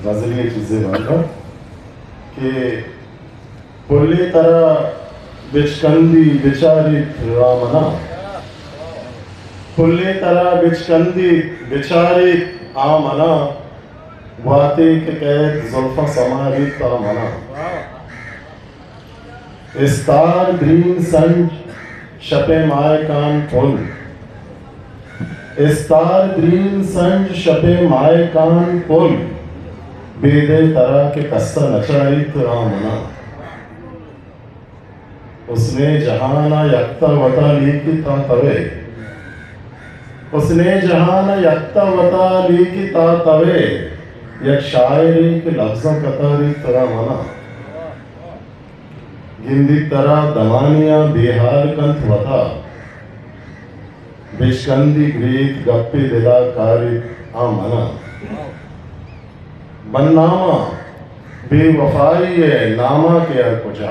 غزلی چیزے بندہ کہ پلے ترا بچکندی بچاریت آ منا، پلے ترا بچکندی بچاریت آ منا، واتے کہ کئیت زلفاں سماریت آ منا۔ استار درین سنج شپے ماہکان پل، استار درین سنج شپے ماہکان پل، بیدے ترا کہ کسا نچاریت آ منا۔ حسنے جہانا یکتا وتا لیکتا توے، حسنے جہانا یکتا وتا لیکتا توے، یک شاعرے کہ لبزاں کتاریت آ منا۔ گندیت ترا دمانیاں بے حال کنت وتا، بچکندی گریت گپے دلا کاریت آ منا۔ بدناماں بے وفائی ءِ ناما کہ ہر کجا،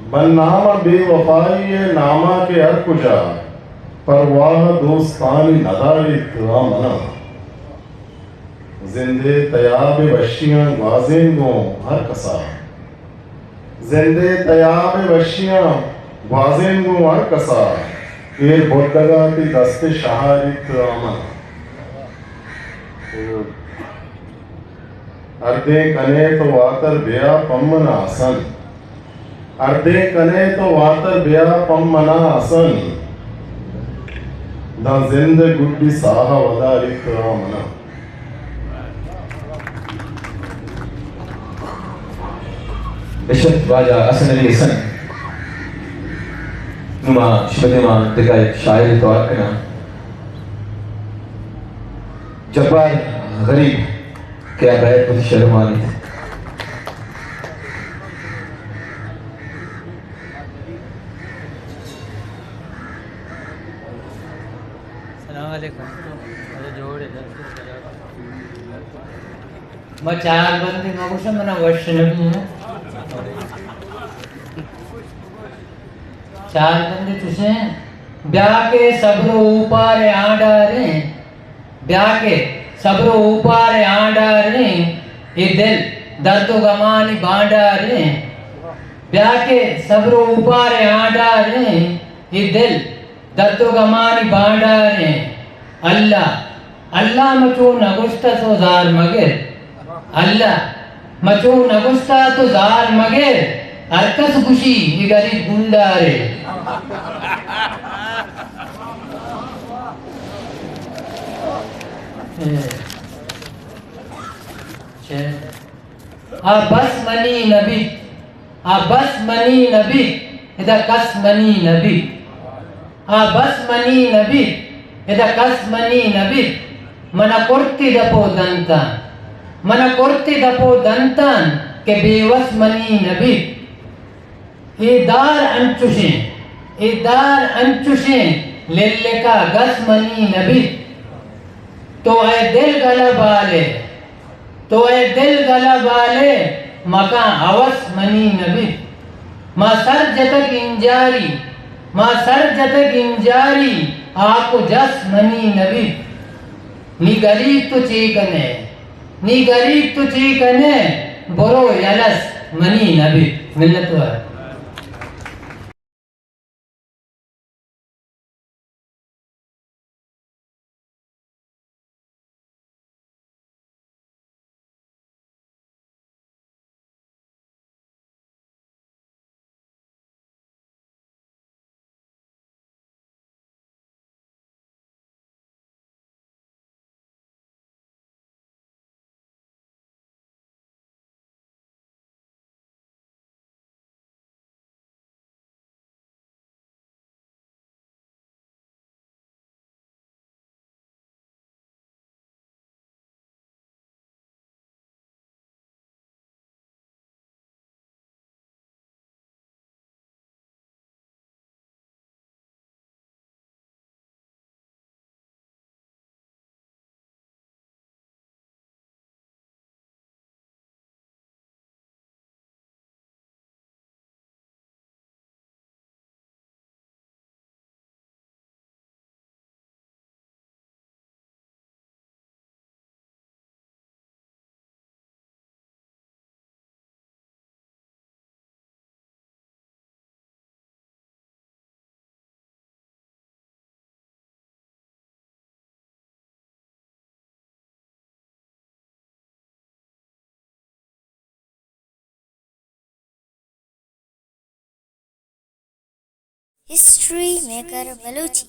بدناماں بے وفائی ءِ ناما کہ ہر کجا، پرواہ دوستانی نداریت آ منا۔ زندے تیاب وشیاں گوازین گوں ہر کسا، زندے تیاب وشیاں گوازین گوں ہر کسا، ایر بڈگا تئی دست شہاریت آ منا۔ ہردیں کنے تو واتر بیا پمنا حسن، ہردیں کنے تو واتر بیا پمنا حسن، داں زند گڈی ساہ وداریت آ منا۔ عشرت واجہ حسن علی حسن۔ نوں ما شمئے دیما دگہ یک شاعرے توار کناں۔ جبار غریب کہ آ بیت وتی شعر وانیت۔ السلام علیکم۔ ما چار بندے مگوشاں، منا وش نہ بی۔ چار بندے چوشیں، بیا کہ صبر و اوپار آں ڈاریں، بیا کہ صبر و اوپار آں ڈاریں، اے دل درد و غمانی بانڈاریں۔ بیا کہ صبر و اوپار آں ڈاریں، اے دل درد و غمانی بانڈاریں۔ اللہ، اللہ مچو نگوشتہ تو زار مگر۔ اللہ مچو نگوشتہ تو زار مگر۔ ہر کس گوشی اے غریب گونڈارے۔ آ بس منی نہ بیت، آ بس منی نہ بیت، ادا کس منی نہ بیت۔ آ بس منی نہ بیت، ادا کس منی نہ بیت۔ منا کرتی دپ و دنتان، منا کرتی دپ و دنتان کہ بے وس منی نہ بیت۔ اے دار انچوشیں، اے دار انچوشیں، للکا گس منی نہ بیت۔ تو اے دل گلہ بالے، تو اے دل گلہ بالے، مکاں ہوس منی نہ بیت۔ ما سر جتگ انجاری، ما سر جتگ انجاری، آک و جس منی نہ بیت۔ نی گریب تو چے کنے؟ نی گریب تو چے کنے؟ برو یلس منی نہ بیت۔ منت وار۔ ہسٹری میکر بلوچی۔